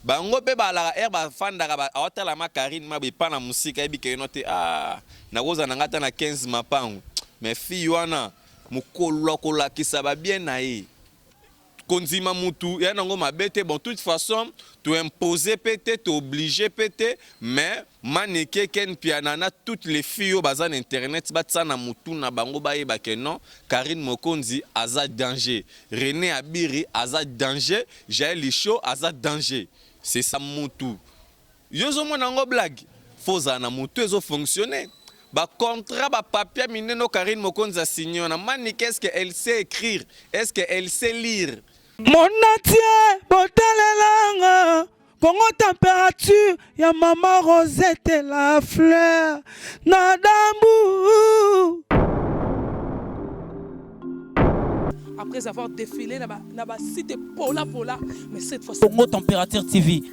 Bango pe balaka heure bafandaka ba aotala ma Carine ma epa na musika ayebi ke no te ah nakozala na nga ata na 15 mapangu mais fille wana mukolo akolakisa ba bien na ye kondima mutu ya nango mabe te bon toute façon to imposer pe te to obliger pe te mais Manike, Ken Mpiana na toutes les filles oyo baza na internet batia na mutu na bango bayeba ke non Carine Mokonzi aza danger, Rene Abiri aza danger, Jael Lisho aza danger. C'est ça mutu yo ozo mona yango blague? Faut ozala na mutu ezo fonctionner. Ba contrats ba papiers minene oyo Carine Mokonzi a signe wana Manike est ce que elle sait ecrire? Est ce que elle sait lire? Monde entier botalelanga Congo température ya maman Rosette la fleur na dambu. Après avoir défilé na ba, na ba site pola pola, mais cette fois Congo Température TV.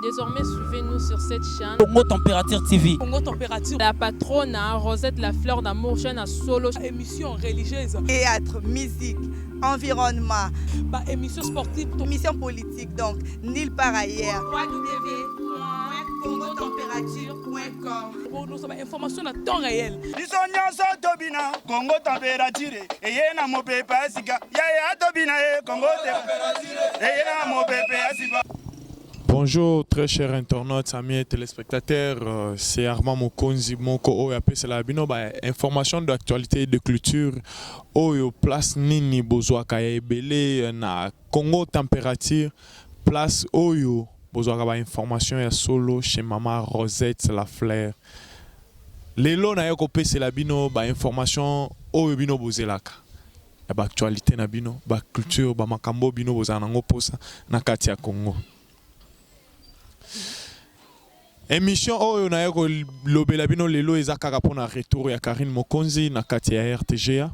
Désormais, suivez-nous sur cette chaîne. Congo Température TV. Congo Température. La patronne, hein, Rosette la fleur d'amour, chaîne à solo. Émission religieuse. Théâtre, musique, environnement. Ba émission sportive. Émission politique, donc nulle part ailleurs. www.congotemperature.com Pour nous, information à temps réel. Biso nyonso tobina Congo température eye na mopepe ya sika yaya tobina ye Congo eye na mopepe ya sika. Bonjour très chers internautes, amis et téléspectateurs, euh, c'est Armand Mokonzi moko oyo apesela bino ba information d'actualité et de culture oyo place nini bozwaka ya ebele na Congo temperature place oyo bozwaka ba information ya solo chez mama Rosette la fleur. Lelo naye kopesela bino ba information oyo bino bozelaka ya ba actualite na bino, ba culture, ba makambo oyo bino bozala nango posa na kati ya Congo. Emission oyo naye kolobela bino lelo eza kaka pona retour ya Carine Mokonzi na kati ya RTGA.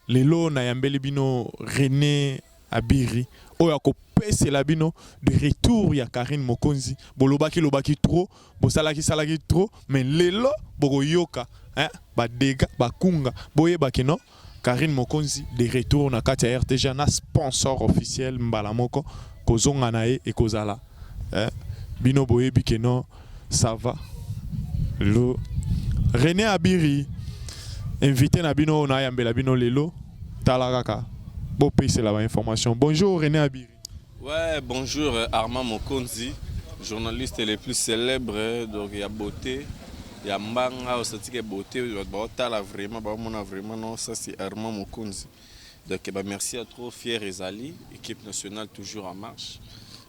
Lelo nayambeli bino Rene Abiri oyo akopesela bino de retour ya Carine Mokonzi. Bolobaki lobaki trop, bosalaki salaki trop, mais lelo bokoyoka hein, ba dégâts, ba kunga, boyeba que non Carine Mokonzi de retour na kati ya RTGA na sponsor officiel mbala moko kozonga na ye ekozala eh, bino boyebi que non ça va lelo Rene Abiri invité na bino oyo nayambela bino lelo tala kaka bopesela ba information. Bonjour Rene Abiri. Ouais, bonjour Armand Mokonzi, journaliste le plus célèbre, donc ya beauté, ya mbanga, osati ke beauté, baotala vraiment, baomona vraiment, non, ça c'est Armand Mokonzi. Donc bah, merci à trop, fier ezali, équipe nationale toujours en marche,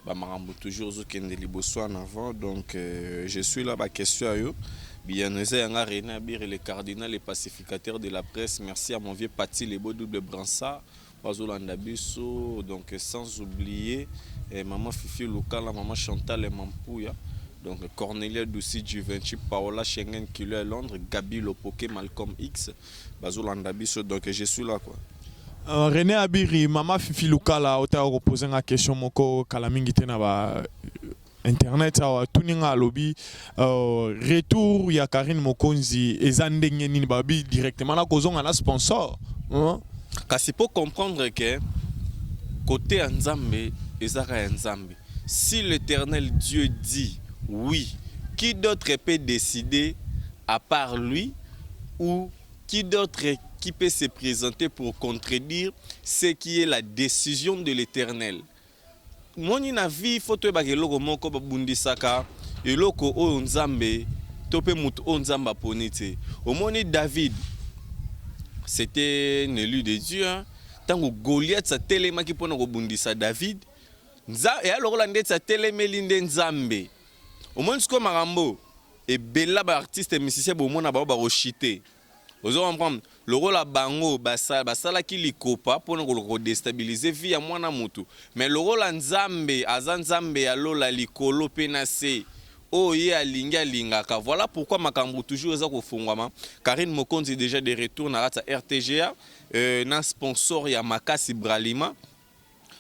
ba makambo toujours ozokende liboso en avant, donc euh, je suis là, ba question ya yo, biyano eza yanga René Abiri, le cardinal, le pacificateur de la presse, merci à mon vieux Paty Lebo double bransard, Bazolanda biso donc sans oublier eh, maman Fifi Lukala, maman Chantal Mampuya, donc Cornelia Doucy Givenchy, Paola Schengen Kilo à Londres, Gabi Lopoke, Malcolm X, bazolanda biso donc je suis là quoi. Euh, René Abiri, maman Fifi Lukala, otaka kopoze nga question moko kala mingi te na ba internet awa atuni nga alobi euh, retour ya Carine Mokonzi eza ndenge nini babi directement na kozonga na sponsor hein? Kasi po comprendre que côté ya Nzambe ezaka ya Nzambe. Si l'Eternel Dieu dit oui, qui d'autre peut décider à part lui ou qui d'autre qui peut se présenter pour contredire ce qui est la décision de l'Eternel? Moni na vie faut toyebaka eloko moko babundisaka eloko oyo nzambe to pe mutu oyo nzambe aponi te omoni David c'etait un elu de Dieu hein tango Goliath atelemaki pona kobundisa David nza eya lokola ndeti atelemeli nde nzambe omoni sikoyo makambo ebela ba artiste musicien bomona bango bako chute Ozo comprendre? Lokola bango basalaki likopa pona koluka ko destabiliser vie ya muana mutu mais lokola Nzambe aza Nzambe ya lola likolo pe na se oyo ye alingi alingaka voilà pourquoi makambu toujours eza kofonguama Carine Mokonzi dejà de retour na kati ya RTGA na sponsor ya makasi Bralima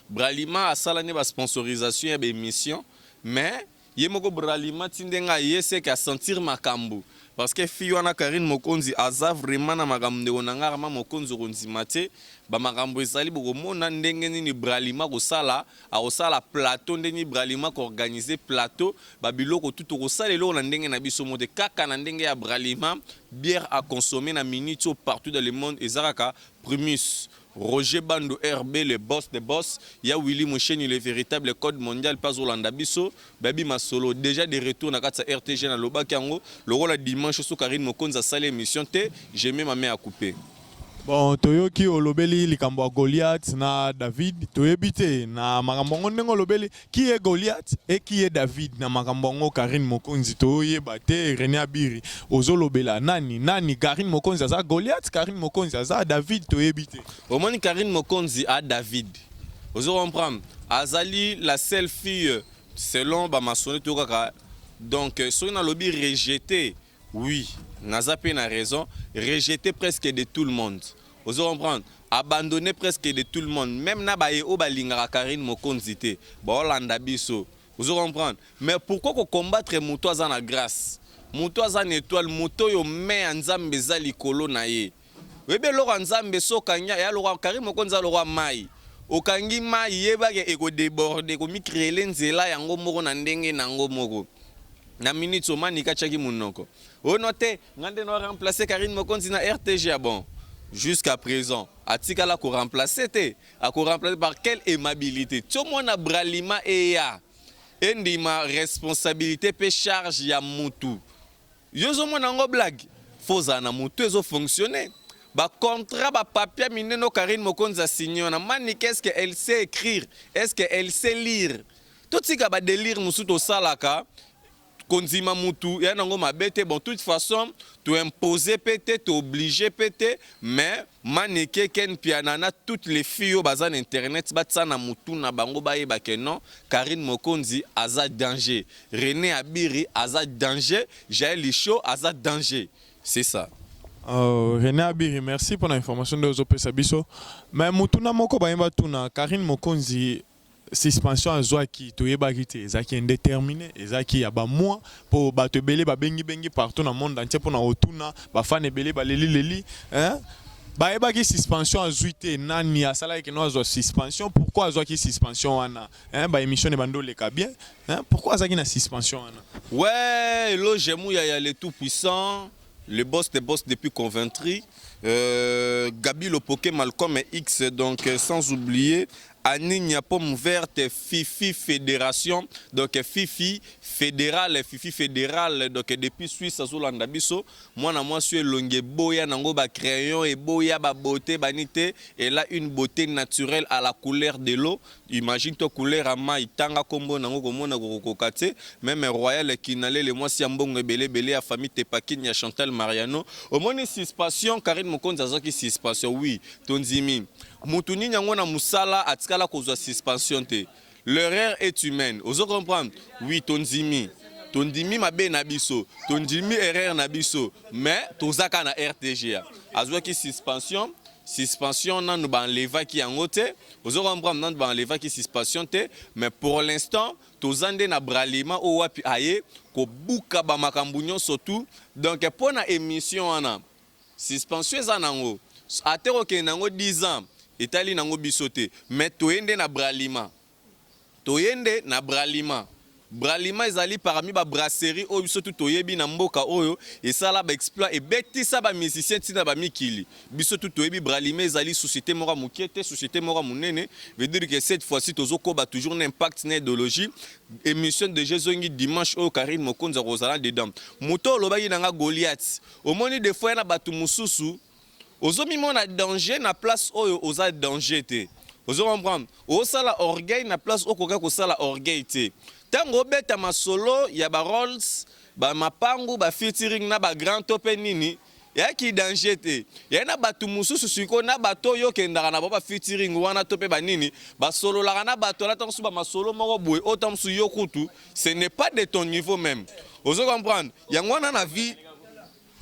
Bralima asala nde ba sponsorisation ya ba emission mais ye moko Bralima ti ndenge aye seke a sentir makambu parce que fille wana Carine Mokonzi aza vraiment na makambu ndeko na nga Armand Mokonzi okondima te. Ba makambo ezali bokomona ndenge nini Bralima akosala, akosala plateau ndenge nini Bralima ako organiser plateau, ba biloko tout tokosala eloko na ndenge na biso moko te kaka na ndenge ya Bralima, bière à consommer na minute oyo partout dans le monde eza kaka Primus. Roger Bandu RB le boss de boss, ya Willy Musheni le véritable code mondial pe azolanda biso, bayebi masolo dejà de retour na kati ya RTG nalobaki yango lokola dimanche soki Carine Mokonzi asali emission te, je mets ma main à couper. Bon, toyoki olobeli likambo ya Goliath na David, toyebi te na makambo yango ndenge olobeli qui est Goliath et qui est David na makambo yango Carine Mokonzi toyeba te. René Abiri, ozolobela nani nani? Carine Mokonzi aza Goliath, Carine Mokonzi aza David, toyebi te. Omoni, Carine Mokonzi a David, ozo comprendre, azali la seule fille selon bamasolo to kaka. Donc soki nalobi rejeté, oui, naza mpe na raison, rejeté presque de tout le monde, ozo comprendre, abandonné presque de tout le monde, même na baye oyo balingaka Karine Mokonzi te, baolanda biso, ozo comprendre. Mais pourquoi kocombattre moto aza na grâce, moto aza na étoile, moto oyo main ya Nzambe eza likolo na ye? Oyebi eloko ya Nzambe so okangi ya lokwa Karine Mokonzi alokwa mai, okangi mai, yebake ekodéborder, ekomicréer nzela yango moko na ndenge nango moko. Na minute omanika atiaki monoko oyo te, nga nde na remplacer Karine Mokonzi na RTG. Ya bon, jusqu'à présent atikala koremplacer te. Akoremplacer par quelle aimabilité? Ti omona Bralima eya endima responsabilité mpe charge ya mutu, yo ozomona yango blague. Fo ozala na motu ezofonctionne, bacontrat, bapapier minene oyo Karine Mokonzi asigne wana. Manike, est ce que elle sait écrire? Est ce que elle sait lire? Totika badélire mosusu tosalaka. Kondima mutu ya nango mabe te. Bon, toute façon toimpose mpe te, tooblige mpe te, mais Maneke, Ken Piana na toutes les filles oyo baza na internet, batia na mutu na bango, bayeba ke non, Karine Mokonzi aza danger, René Abiri aza danger, Jael Lisho aza danger, c'est ça. René Abiri, merci pour l'information nde ozopesa biso. Mais mutuna moko bayemba tuna: Karine Mokonzi, suspension azwaki, toyebaki te ezalaki indéterminé, ezalaki ya bamois, mpo bato ebele babengibengi partout na monde entier mpona kotuna, bafans ebele balelileli, hein? Bayebaki suspension azwi te. Nani asalaki keno azwa suspension? Pourquoi azwaki suspension wana, hein? Baémission ebandi oleka bien, hein? Pourquoi azalaki na suspension wana? Ouais, Eloge Mouyaya, le tout puissant, le boss des boss depuis Coventry, Gabi Lopoke, Malcolm X, donc sans oublier Aninia Pomme Verte, Fifi Fédération, donc Fifi Fédéral, Fifi Fédéral, donc depuis Suisse, azolanda biso, mwana mwasi elongi eboya nango ba crayon, eboya ba beauté banité, elle a une beauté naturelle à la couleur de l'eau. Imagine toi couleur ya mai, tanga kombo nango komona kokoka te. Même Royal Kinalele, mwasi ya mbongo ebele ebele ya famille Tepakini ya Chantal Mariano. Omoni suspension, Karine Mokonzi azwaki suspension, oui, tondimi. Mutu nini yango na mosala atikala kozwa suspension te? L'erreur est humaine, ozo comprendre. Oui, tondimi, tondimi mabe na biso, tondimi erreur na biso, mais toza kaka na RTGA. Azwaki suspension, suspension nanu baenlevaki yango te, ozo comprendre, nanu baenlevaki suspension te. Mais pour l'instant toza nde na Bralima oyo wapi aye kobuka bamakambo nyonso tu. Donc mpo na émission wana, suspension eza nango ate kokende nango 10 ans, etali nango biso te. Mais toye nde na Bralima, toye nde na Bralima. Bralima ezali parmi babrasserie oyo biso tu toyebi na mboka oyo esala baexploit, ebetisa bamusicien ntina bamikili. Biso tu toyebi Bralima ezali société moko ya moke te, société moko ya monene. Veut dire que cette fois-ci tozokoba toujours na impact na idéologie. Émission déjà ezongi dimanche oyo, Karine Mokonzi akozala dedans. Moto olobaki nanga Goliath, omoni, des fois ya na bato mosusu ozomimona danger na place oyo oza danger te, ozo comprendre, osala orgueil na place okoka kosala orgueil te. Ntango obeta masolo ya baRolls, bamapangu, bafeaturing na bagrand to mpe nini, eyaki danger te. Yai na bato mosusu sikoyo, na bato oyo okendaka na bango bafeaturing wana to mpe banini, basololaka na bato wana, ntango mosusu bamasolo moko boye oyo ntango mosusu yo kutu ce n'est pas de ton niveau même, ozo comprendre. Yango wana na vie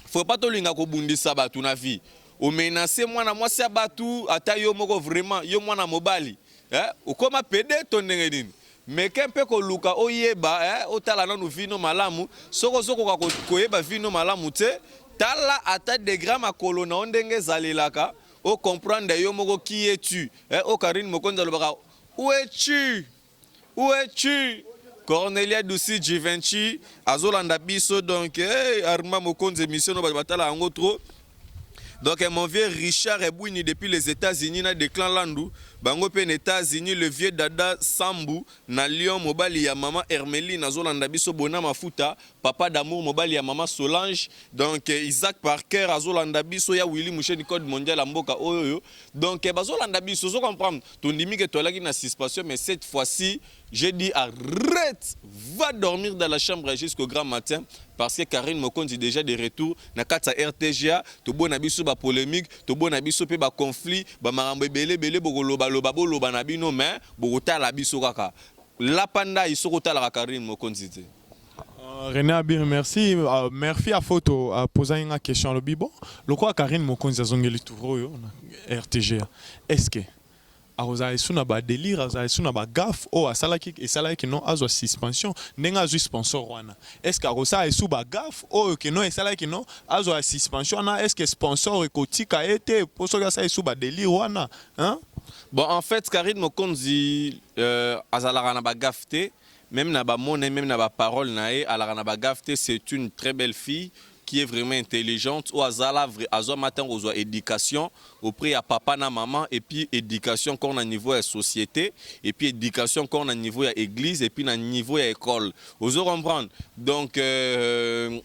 faut pas tolinga kobundisa bato. Na vie omenacer mwana mwasi ya bato, ata yo moko vraiment, yo mwana mobali, eh? Okóma pédé to ndenge nini? Meke mpe koluka oyeba, eh? Otala nanu vino malamu. Soki ozokoka koyeba vino malamu te, tala ata degré makolo na yo ndenge ezalelaka. O comprendre yo moko qui es-tu. Eh, o Karine Mokonzi alobaka où es-tu? Où es-tu? Cornelia Dusi Givenchy azolanda biso. Donc hey, Arma Mokonzi, émission no bato batala yango trop. Donc mon vieux Richard Ebouini depuis les États-Unis na Declan Landu, bango pe na États-Unis, le vieux Dada Sambu na Lyon, mobali ya mama Hermeline azolanda biso, Bona Mafuta, papa d'amour, mobali ya mama Solange. Donc Isaac Parker azolanda biso, ya Willy Musheni, code mondial ya mboka oyo. Donc bazolanda biso, ozo comprendre. Tondimi ke toalaki na suspension, mais cette fois-ci, j'ai dit arrête, va dormir dans la chambre jusqu'au grand matin, parce que Karine Mokonzi déjà de retour na kati ya RTGA. Tobona biso ba polémique, tobona biso pe ba conflit, ba makambo ebele ebele, bokoloba loba, boloba na bino, mais bokotala biso kaka. Lapanda isoko otalaka Karine Mokonzi te. René Abir, merci. Merci à photo a posé une question, alobi bon. Lokola Karine Mokonzi azongeli tour oyo na RTGA, est-ce que akozala esu na badélire, azala esu na bagaffe oyo asalaki, esalaki no azwa suspension? Ndenge azwi sponsor wana, est ce que akosala esu bagaffe oyo keno esalaki no azwa suspension wana? Est ce que sponsor ekotika ye te mpo soki asala esu badélire wana, hein? Bon, en fait, Karine Mokonzi azalaka na bagaffe te, même na bamone, même na baparole na ye, alaka na bagaffe te. C'est une très belle fille qui est vraiment intelligente, oyo azala azwa matango kozwa éducation auprès ya papa na maman, et puis éducation encore na niveau ya société, et puis éducation encore na niveau ya église, et puis na niveau ya école, ozo comprendre. Donc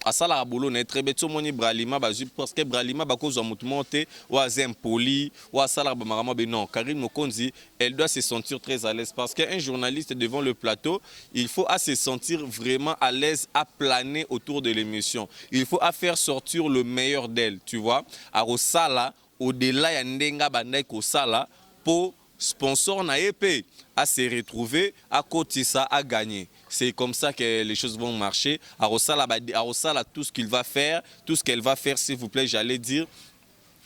asalaka boulot na ye très bien. Ti omoni Bralima bazwi, parce que Bralima bakozwa motu moko te oyo aza impoli, oyo asalaka bamakambo be. Non, Karine Mokonzi, elle doit se sentir très à l'aise, parce qu'un journaliste devant le plateau, il faut à se sentir vraiment à l'aise, à planer autour de l'émission. Il faut à faire sortir le meilleur d'elle, tu vois. Akosala au-delà ya ndenge abandaki kosala po sponsor na ye mpe à se retrouver, akotisa, à gagner. C'est comme ça que les choses vont marcher. Akosala, akosala tout ce qu'il va faire, tout ce qu'elle va faire, s'il vous plaît, j'allais dire,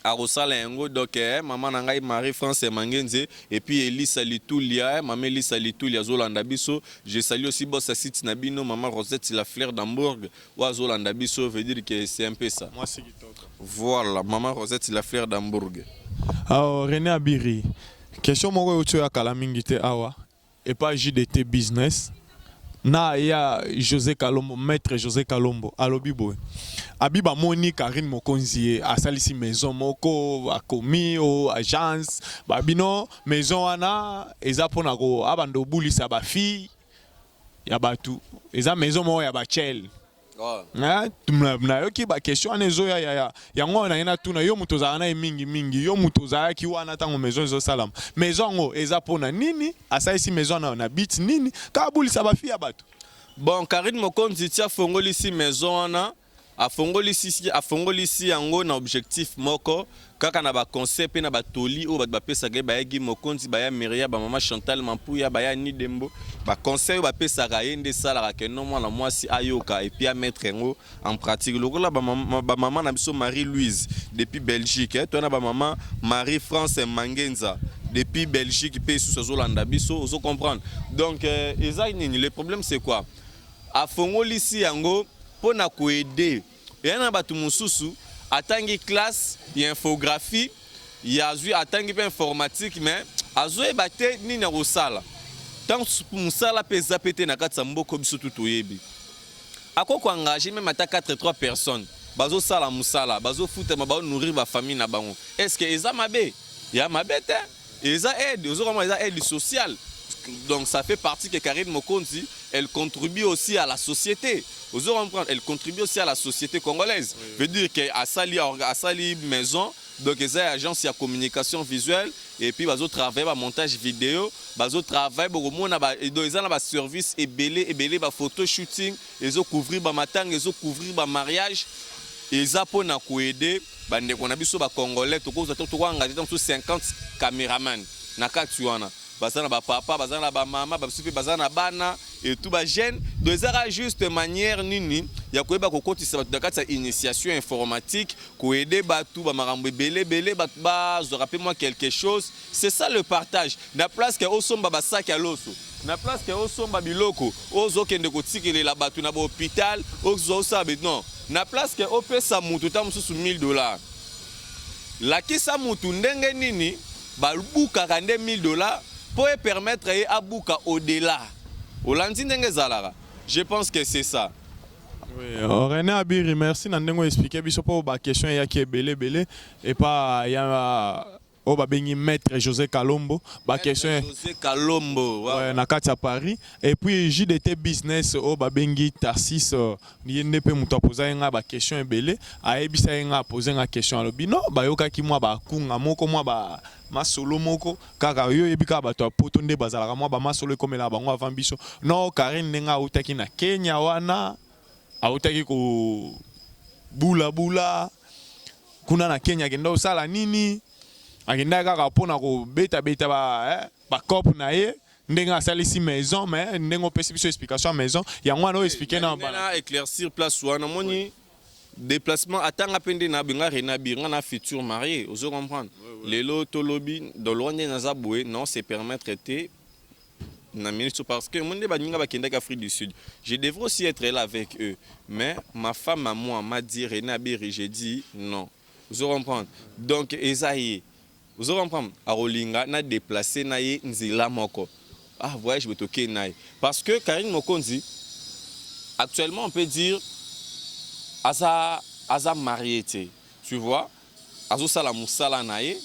akosala yango. Donc mama na ngai Marie France Mangenze et puis Elisa Litulia, mama Elisa Litulia azolanda biso. Je salue aussi boss site na bino, mama Rosette la Fleur d'Hambourg, oyo azolanda biso. Veut dire que c'est un peu ça. Mwasi kitoko. Voilà, mama Rosette la Fleur d'Hambourg. Alors René Abiri, question moko euti oyo akala mingi te awa epa JDT Business na ya José Kalombo, maître José Kalombo, alobi boye, abi bamoni Karine Mokonzi ye asalisi maison moko, akomi o agence babino. Maison wana eza mpona ko abanda obulisa bafille ya bato, eza maison moko ya bachele. Nayoki baquestion wana ezoya ya yango oyo naye natuna yo, moto ozalaka na ye mingimingi, yo moto ozalaki wana ntango maison ezosalama. Maison yango eza mpona nini? Asalisi maison na but nini? Kaka abulisa bafille ya bato? Bon, Karine Mokonzi ti afongolisi maison wana, afongolisi yango na objectif moko kaka na baconseil mpe na batoli oyo bato bapesaka ye. Bayaki Mokonzi, baya Miria, bamama Chantal Mampuya, baya Nidembo, baconseil oyo bapesaka ye nde esalaka ke no mwana mwasi ayoka et puis amettre yango en pratique. Lokola bamama na biso Marie Louise depuis Belgique, to na bamama Marie France Mangenza depuis Belgique mpe lisusu azolanda biso, ozo comprendre. Donc eza nini? Le problème, c'est quoi? Afongolisi yango mpo na koaider eya na bato mosusu atangi classe ya infographie, ya azwi, atangi mpe informatique, mais azoyeba te nini ya kosala. Ntango mosala mpe eza mpe te na kati ya mboka biso, tu toyebi, akoki koengage même ata 4 3 personnes, bazosala mosala, bazofutama, bazonourrir bafamille na bango. Est ce que eza mabe? Ya mabe te, eza aide, ozokama, eza aide sociale. Donc ça fait partie que Karine Mokonzi, elle contribue aussi à la société, ozo comprendre, elle contribue aussi à la société congolaise. Veut dire que asali maison, donc eza agence ya communication visuelle, et puis bazotravaille bamontage vidéo, bazotravaille, bokomona donc eza na baservice ebele ebele, baphoto shooting, ezocouvrir bamatanga, ezocouvrir bamariage. Eza mpona koaider bandeko na biso bacongolais. Tokozwa, tokoengage ta mosusu 50 caméraman na kati wana, baza na bapapa, baza na bamama, babiso mpe baza na bana et tout, bajeune. Donc ezaka juste manière nini ya koyeba kokotisa bato na kati ya initiation informatique, koaider bato bamakambo ebele ebele, bato bazwaka mpe mwa quelque chose. C'est ça le partage. Na place ke osomba basaki ya loso, na place ke osomba biloko ozokende kotikelela bato na bahôpital, ozwa osala, non, na place ke opesa motu ta mosusu 1000 $. Lakisa mutu ndenge nini babukaka nde 1000 $ mpo epermettre ye abuka au-delà. Olandi ndenge ezalaka? Je pense que c'est ça. Oui, René Abiri, merci na ndenge expliquer biso po ba question eyaki ebele ebele epa ya oyo babengi maître José Kalombo, ba question José Kalombo. Ouais, na kati ya Paris. Et puis JDT Business oyo babengi Tarsis, ye nde mpe moto apoza ye nga baquestion ebele. Ayebisa ye nga, apoze nga question, alobi non, bayokaki mwa bakunga moko, mwa ba masolo moko kaka. Yo oyebi kaka bato ya Poto nde bazalaka mwa bamasolo ekomelaka bango avant biso. Non, Karine ndenge autaki na Kenya wana, autaki kobulabula kuna na Kenya, akenda kosala nini? Akendaki kaka mpona kobetabeta bacope na ye, ndenge asalisi maison. Mais ndenge opesi biso explication ya maison yango wana, oyo explique na bana. Éclaircir place wana, moni déplacement atanga mpe nde nabenga René Abiri, nga na futur marié, ozo comprendre? Lelo tolobi dolwa nde naza boye, non, se permettre te na minute, parce que moi nde baninga bakendaki Afrique du Sud, je devrais aussi être là avec eux, mais ma femme à moi m'a dit: René Abiri, j'ai dit non. Ozo comprendre? Donc eza ye, ozo comprendre, akolinga na déplacer na ye nzela moko. Ah, voyage boye tokei na ye, parce que Karine Mokonzi actuellement, on peut dire aza marié te, tu vois? Azosala mosala na ye,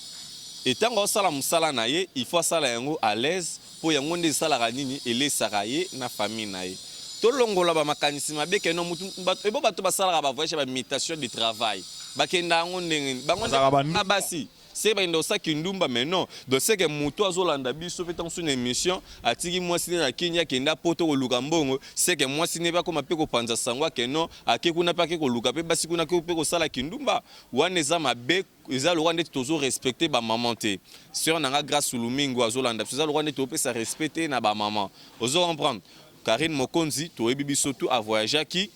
etango azosala mosala na ye, il faut asala yango à l'aise, mpo yango nde esalaka nini, elesaka ye na famille na ye. Tolongola bamakanisi mabe keno mutu ebo bato basalaka bavoyage ya bamutation de travail, bakenda yango ndenge nini? Bango nde basi se bakenda kosaki ndumba. Mais non, donc c'est que moto azolanda biso mpe ntango so na émission, atiki mwasi nde na Kini, akenda Poto koluka mbongo, c'est que mwasi nde bakoma mpe kopanza sango ake non, ake kuna mpe, ake koluka mpe basi kuna, ake mpe kosala kindumba. Wana eza mabe, eza lokwa ndeti tozorespecte bamama te. Sœur na nga Grâce Lumingo azolanda biso, eza lokwa ndeti topesa respect te na bamama, ozo comprendre? Karine Mokonzi, toyebi biso tu, avoyageaki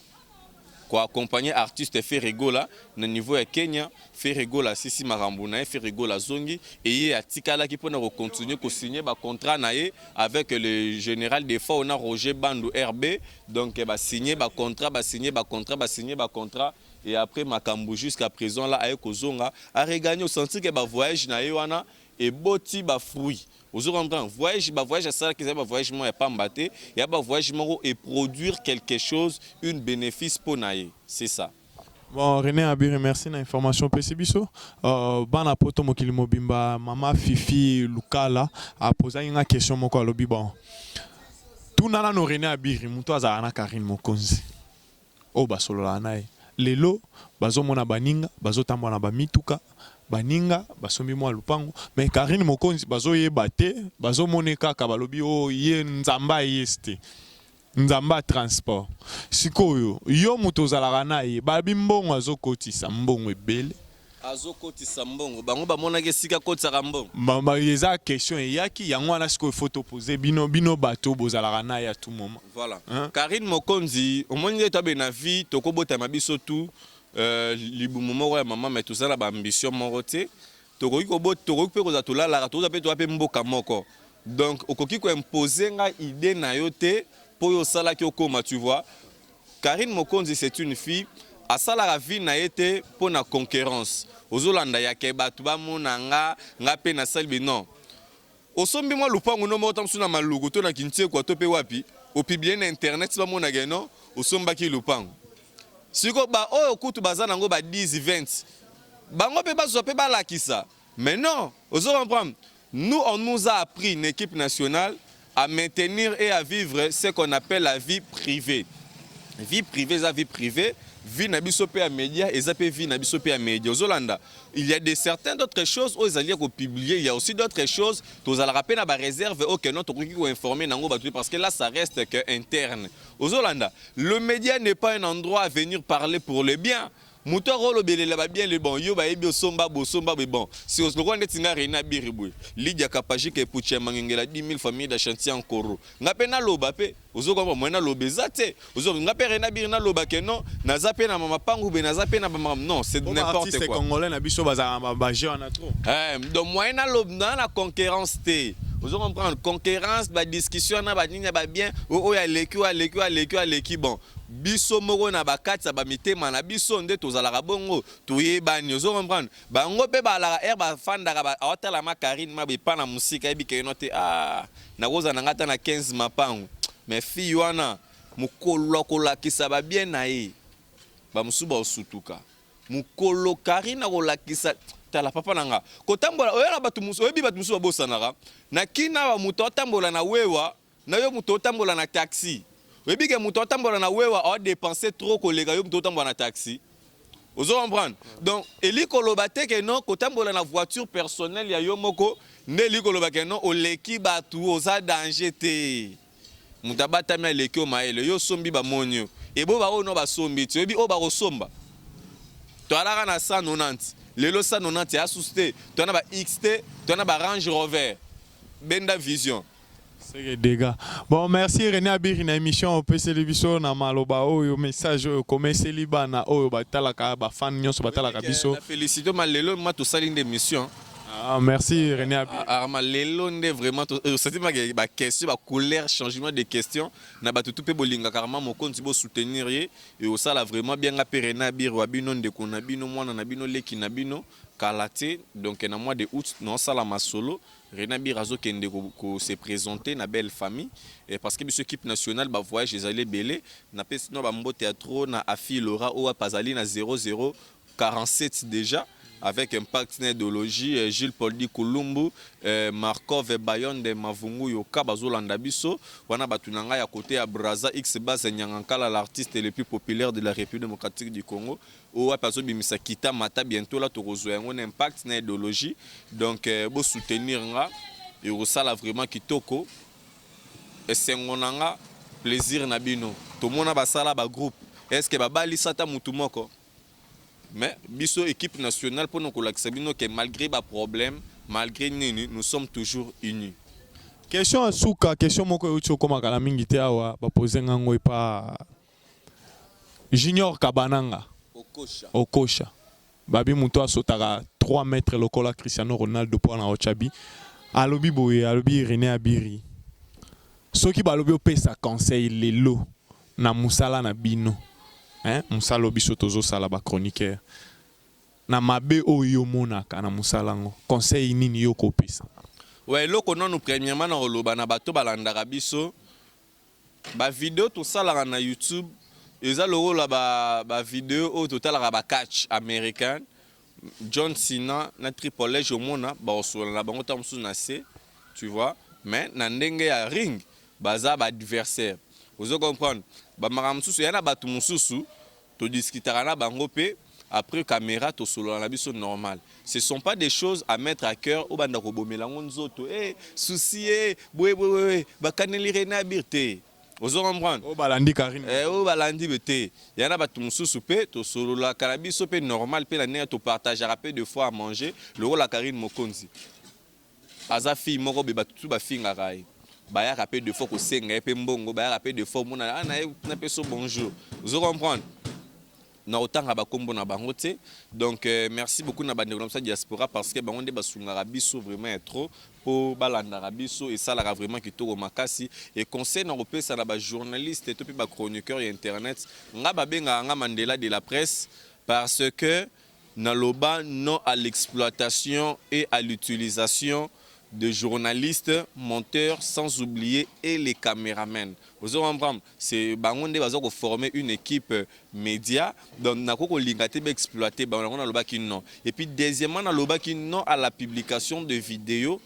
koaccompagner artiste Ferre Gola na niveau ya Kenya. Ferre Gola asisi makambo na ye, Ferre Gola azongi, eye atikalaki mpona kocontinue kosigne bacontrat na ye avec le général Defao na Roger Bandu RB. Donc basigne bacontrat, basigne bacontrat, basigne bacontrat, et après makambo jusqu'à présent là, aye kozonga, aregagner. Osentir ke bavoyage na ye wana eboti bafruit, ozo comprendre? Voyage, bavoyage asalaki ezali bavoyage moko ya pamba te, ya bavoyage moko eproduire quelque chose, une bénéfice mpo na ye, c'est ça. Bon, René Abiri, merci na information opesi biso. Bana Poto mokili mobimba, mama Fifi Lukala apozaki nga question moko, alobi: bon, tuna nano René Abiri, moto azalaka na Karine Mokonzi oyo basololaka na ye. Lelo bazomona baninga bazotambola na bamituka, baninga basombi mwa lupango, mais Karine Mokonzi bazoyeba te, bazomona kaka, balobi oyo ye Nzambe ayesi te, Nzambe ya transport. Sikoyo yo moto ozalaka na ye, babi mbongo azokotisa mbongo ebele. Azokotisa mbongo, bango bamonaki esika akotisaka mbongo? Eza question eyaki yango wana. Sikoyo faut topose bino, bino bato bozalaka na ye à tout moment. Voilà. Hein? Karine Mokonzi, omoni nde toabe na vie, tokobotama biso tu libumu moko ya mama, mais toza na baambition moko te. Tokoki mpe kozala, tolalaka, tokoza mpe, toza mpe mboka moko. Donc okoki koimpose nga idée na yo te mpo oyo osalaki okóma, tu vois? Karine Mokonzi, c'est une fille asalaka vie na ye te mpo na concurrence. Ozolanda yake bato bamona nga, nga mpe nasali be. Non, osombi mwa lupango no moko ta mosusu na Maluku to na Kintiekwa to mpe wapi, opublie na internet, bamonaka no osombaki lupango. Sikoyo baoyo kutu baza nango ba 10 20, bango mpe bazwa mpe balakisa. Mais non, ozo comprendre? Nous, on nous a appris, une équipe nationale, à maintenir et à vivre ce qu'on appelle la vie privée. Vie privée eza vie privée, vie na biso mpe ya média eza mpe vie na biso mpe ya média. Ozolanda, il y a de certaines d'autres choses oyo ezali ya kopublier, il y a aussi d'autres choses tozalaka mpe na baréserve oyo ke non, tokoki koinforme nango bato te, parce que là, ça reste que interne. Ozolanda, le média n'est pas un endroit à venir parler pour le bien. Moto akolobelela babien le bon, yo bayebi osomba bosomba boye. Bon, si lokola ndeti nga René Abiri boye, Lidia Kapajika eputi ya Mangengela 10 000 famille d'Achanti Ankoro, nga mpe naloba mpe, ozokomba moye naloba eza te. Nga mpe René Abiri naloba ke non, naza mpe na mamapangu boye, naza mpe na bamakambo, non, c'est n'importe quoi. Congolais na biso bazalaka baje wana trop. Eh, donc moyen naloba na concurrence te. Ozo comprendre? Concurrence, badiscussion na banini ya babien, oyo aleki, oyo aleki, oyo aleki, oyo aleki. Bon, biso moko na bakati ya bamitema na biso nde tozalaka bongo, toyebani. Ozo comprendre? Bango mpe balaka ere bafandaka, aotala ma Karine ma epa na mosika, ayebi ke no te, ah, nakozala na ngai ata na 15 mapango, mais fille wana, mokolo akolakisa babien na ye, bamosusu baosutuka. Mokolo Karine akolakisa, tala papa na nga kotambola oyo na bato mosusu, oyebi bato mosusu babosanaka na kina wa moto atambola na wewa na yo, moto otambola na taxi. Oyebi ke moto atambola na wewa aodepense trop koleka yo moto otambola na taxi. Ozo comprendre? Donc eli koloba te ke non, kotambola na voiture personnelle ya yo moko nde eli koloba ke non, oleki bato, oza danger te. Moto abatami aleki yo mayele, yo osombi, bamoni yo ebo, baoyo no basombi ti oyebi oyo bakosomba. Toalaka na 190, lelo 190 ya susu te, toa na ba XT, toa na ba Range Rover, benda vision. Seke dégâts. Bon, merci René Abiri na émission opeseli biso na maloba oyo, message oyo komeseli bana oyo batalaka, bafan nyonso batalaka biso. Na félicité ma lelo ma tosali nde émission. Ah, merci René Abiri. Arma lelo nde vraiment osati ba question, ba couleur, changement de question na bato tu mpe bolingaka Arma Mokonzi, bosoutenir ye e osala vraiment bien. Nga mpe René Abiri wa bino, ndeko na bino, mwana na bino, leki na bino, kala te, donc na mois de août naosala masolo. René Abiri azokende ko se présenter na belle famille et parce que biso équipe nationale, bavoyage ezali ebele. Napesi no bambote ya trop na Afi Lora oyo azali na 00 47 déjà avec Impact na idéologie, Gilles Poldi Kulumbu, Markov Bayonde Mavungu Yoka, bazolanda biso wana, bato na ngai ya côté ya Braza, X Base Nyangankala, l'artiste le plus populaire de la République démocratique du Congo, oyo wapi azobimisa kita mata bientôt la, tokozwa yango na Impact na idéologie. Donc bosoutenir nga, ekosala vraiment kitoko, esengo na nga, plaisir na bino. Tomona basala bagroupe, est ce que babalisa ata mutu moko? Mais biso équipe nationale, mpona kolakisa bino ke malgré baproblème, malgré nini, nous sommes toujours unis. Question ya suka, question moko euti okomaka na mingi te awa, bapose ngango epa Junior Kabananga. Okosha. Okosha babi moto asotaka 3 mètres lokola Cristiano Ronaldo mpo na Ochabi. Alobi boye, alobi: René Abiri, soki balobi opesa conseil lelo na mosala na bino, hein, mosala oyo biso tozosala, bachroniqueur, na mabe oyo omonaka na mosala yango, conseil nini yo kopesa? Wa eloko nanu, premièrement na koloba na bato balandaka biso, bavideo tosalaka na YouTube eza lokola bavideo oyo totalaka, bacatch américain, John Cena na Triple H, omona bakosola na bango ntango mosusu na se, tu vois, mais na ndenge ya ring baza baadversaire. Ozo comprendre? Bamakambo mosusu ya na bato mosusu, todiskutaka na bango mpe après caméra, tosolola na biso normal. Ce sont pas des choses à mettre à cœur, oyo banda kobomela yango nzoto, souci boye boye boye, bakaneli René Abir te. Ozo comprendre? Oyo balandi Karine. Oyo balandi be te, ya na bato mosusu mpe tosololaka na biso mpe normal, mpe na ndenge topartageaka mpe deux fois à manger. Lokola Karine Mokonzi aza fille moko boye, bato tu bafingaka ye, bayaka mpe deux fois kosenga ye mpe mbongo, bayaka mpe deux fois omona ah, na ye napesa bonjour. Ozo comprendre? Na kotanga bakombo na bango te. Donc merci beaucoup na bandeko na biso ya diaspora, parce que bango nde basungaka biso vraiment ya trop mpo balandaka biso, esalaka vraiment kitoko makasi. E conseil na kopesa na bajournaliste to mpe bachroniqueur ya internet, nga babengaka nga Mandela de la presse, parce que naloba non à l'exploitation et à l'utilisation de journalistes, monteurs, sans oublier et les caméramens. Vous comprendre? C'est bango nde baza former une équipe média. Donc nako kolinga te exploiter bango, nalobaki non. Et puis deuxièmement, nalobaki non à la publication de vidéos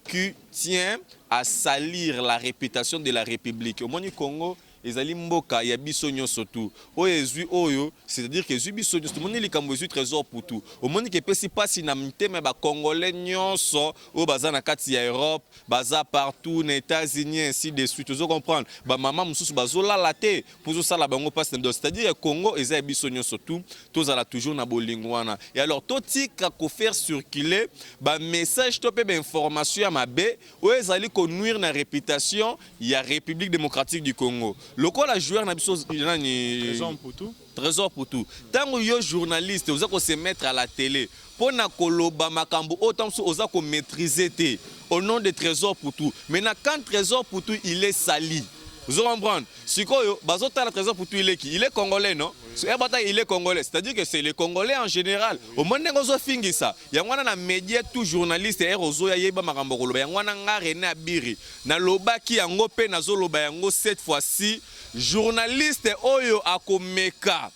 qui tient à salir la réputation de la République. Omoni, Congo ezali mboka ya biso nyonso tu. Oyo ezwi oyo, c'est-à-dire ke ezwi biso nyonso. Tomoni likambo ezwi Trésor Putu, omoni ke epesi mpasi na mitema ya bacongolais nyonso oyo baza na kati ya Europe, baza partout na États-Unis, ainsi de suite. Ozo comprendre? Bamama mosusu bazolala te mpo ozosala bango mpasi na dos. C'est-à-dire Congo eza ya biso nyonso tu, tozala toujours na bolingo wana. Et alors totika kofaire circuler bamessage to mpe bainformation ya mabe oyo ezali konuire na réputation ya République démocratique du Congo. Lokola joueur na biso nani, Trésor Mputu. Trésor Mputu, ntango yo journaliste oza ko se mettre à la télé mpo na koloba makambo oyo ntango mosusu oza komaîtriser te au nom de Trésor Mputu, maintenant quand Trésor Mputu, il est sali, ozo comprendre? Sikoyo bazotala Trésor Mputu, il est qui? Il est congolais, non? So, bata, il est congolais, c'est-à-dire que c'est les Congolais en général. Omoni ndenge ozofingisa yango wana na média, tout journaliste ere ozoya, yeba makambo koloba. Yango wana nga René Abiri nalobaki yango mpe nazoloba yango cette fois-ci: journaliste oyo akomeka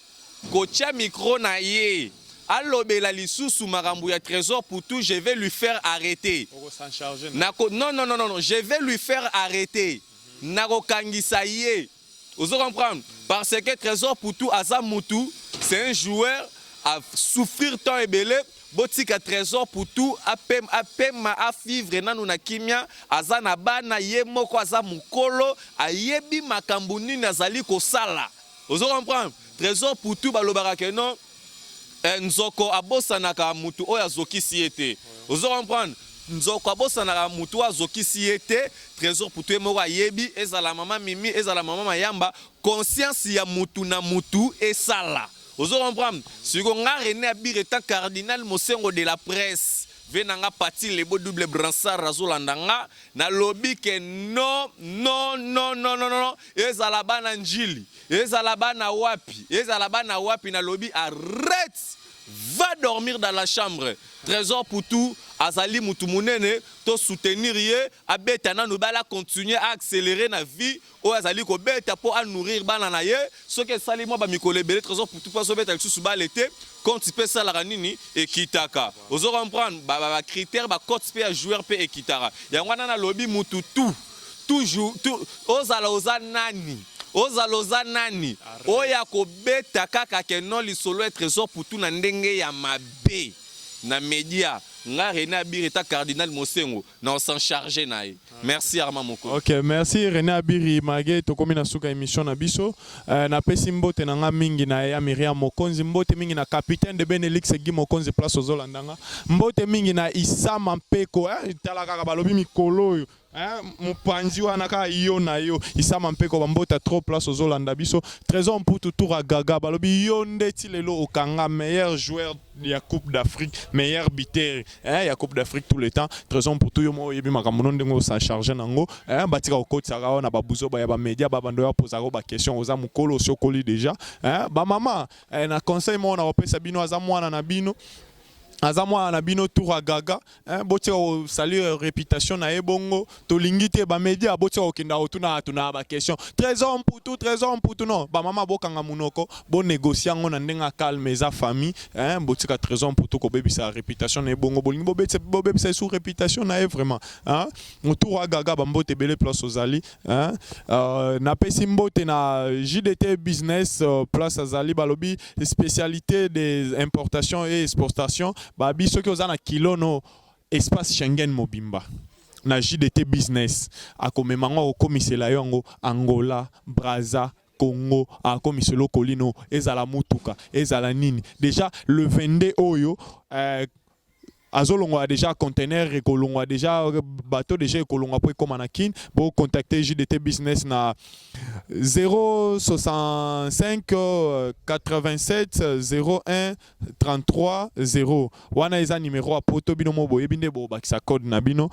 kotia micro na ye, alobela lisusu makambo ya Trésor Mputu, je vais lui faire arrêter. S'en charger. Nako, non, non, non, non, non, je vais lui faire arrêter, nakokangisa ye, ozo comprendre? Parce que Trésor Mputu aza mutu, c'est un joueur à souffrir temps ebele. Botika Trésor Mputu apema, apema, avivre nanu na kimia. Aza na bana ye moko, aza mokolo, ayebi makambo nini azali kosala, ozo comprendre? Trésor Mputu, balobaka ke non, nzoko abosanaka mutu oyo azokisi ye te, ozo comprendre? Nzoko abosanaka mutu oyo azokisi ye te. Trésor Mputu ye moko ayebi, ezala mama Mimi, ezala mama Mayamba, conscience ya mutu na mutu esala, ozo comprendre? Siko nga René Abiri, étant cardinal Mosengo de la presse, ve na nga Pati Lebo, double brassard, azolanda nga, nalobi ke non, non, non, non, non, non. Ezala bana Njili, ezala bana wapi, ezala bana wapi, nalobi arrête, va dormir dans la chambre. Trésor Mputu azali mutu munene, to soutenir ye, abeta nanu bala, continuer à accélérer na vie oyo azali kobeta mpo anourrir bana na ye. Soki esali mwa bamikolo ebele, Trésor Mputu mpo azobeta lisusu bale te, compte mpe esalaka nini? Ekitaka, ozo comprendre? Bacritère, bacote mpe ya joueur mpe ekitaka. Yango wana nalobi mutu tout, toujours tout, ozala oza nani, ozala oza nani, oyo akobeta kaka ke non, lisolo ya Trésor Mputu na ndenge ya mabe na média, nga René Abiri eta cardinal Mosengo na s'en charger na ye. Merci, Armand Moko. Ok, merci René Abiri Mage. Tokomi na suka émission na biso. Napesi mbote na nga mingi na ya Miriam Mokonzi, mbote mingi na capitaine de Benelix Guy Mokonzi, place ozolanda nga, mbote mingi na Isama Mpeko, tala kaka balobi mikolo oyo, mopanzi wana kaka yo na yo Isama Mpeko, bambota trop place ozolanda biso. Trésor Mputu, tour à Gaga, balobi yo ndeti lelo okanga meilleur joueur ya Coupe d'Afrique, meilleur buteur, ya Coupe d'Afrique tout le temps. Trésor Mputu, yo moko oyebi makambo no ndenge osa charge nango, batika kokotisaka awa na babuzoba ya bamédia, babando ya pozaka baquestion. Oza mokolo, osi okoli déjà, bamama, na conseil moko na kopesa bino, aza mwana na bino, aza mwana na bino, tour à Gaga, botika kosalir réputation na ye bongo. Tolingi te bamédia botika kokenda kotuna tuna baquestion Trésor Mputu, Trésor Mputu. Non, bamama, bokanga monoko, bonégocie yango na ndenge ya calme, eza famille, botika Trésor Mputu kobebisa réputation na ye bongo. Bolingi bobebisa esu réputation na ye vraiment, hein? Tour à Gaga, bambote ebele place ozali, hein? Napesi mbote na JDT Business, place azali, balobi spécialité des importations et exportations. Babi soki oza na kilo no espace Schengen mobimba, na JDT Business akomema yango, akokomisela yo yango Angola, Braza, Congo, akomisela okolino, ezala mutuka, ezala nini. Déjà le 22 oyo, azolongwa déjà conteneur, ekolongwa déjà bateau, déjà ekolongwa mpo ekóma na Kine. Bocontacte JDT Business na 065 87 01 33 0. Wana eza numéro ya poto. Bino mo boyebi nde bobakisa code na bino,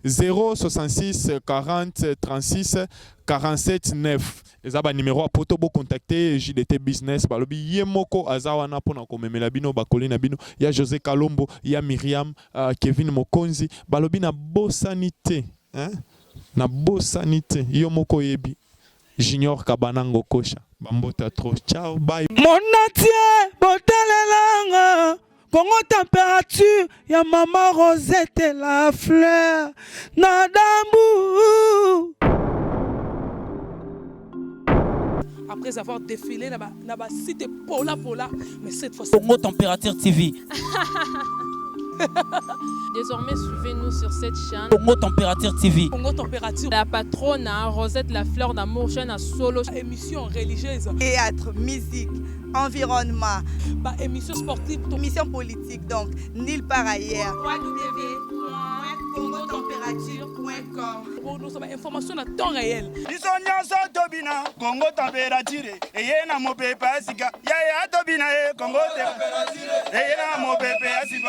066 40 36 47 9, eza banimero ya poto. Bocontacte JDT Business, balobi ye moko aza wana mpona komemela bino bakoli na bino, ya José Kalombo, ya Miriam, Kevin Mokonzi, balobi nabosani te, hein? Nabosani te, yo moko oyebi Junior Kabanango Kosha, bambota trop. Ciao, bye. Monatie botalelanga Kongo température ya mama Rosette la fleur na dambu. Après avoir défilé na ba site pola pola, mais cette fois Congo Température TV. Désormais, suivez-nous sur cette chaîne. Congo Température TV. Congo Température. La patronne, hein, Rosette la fleur d'amour, chaîne à solo. Émission religieuse. Théâtre, musique, environnement, Bah, émission sportive. Émission politique, donc nulle part ailleurs. www. congotempérature.com. Pour nous information à temps réel. Biso nyonso tobina Kongo température eye na mopepe ya sika. Yaya tobina ye, Kongo eye na mopepe ya sika.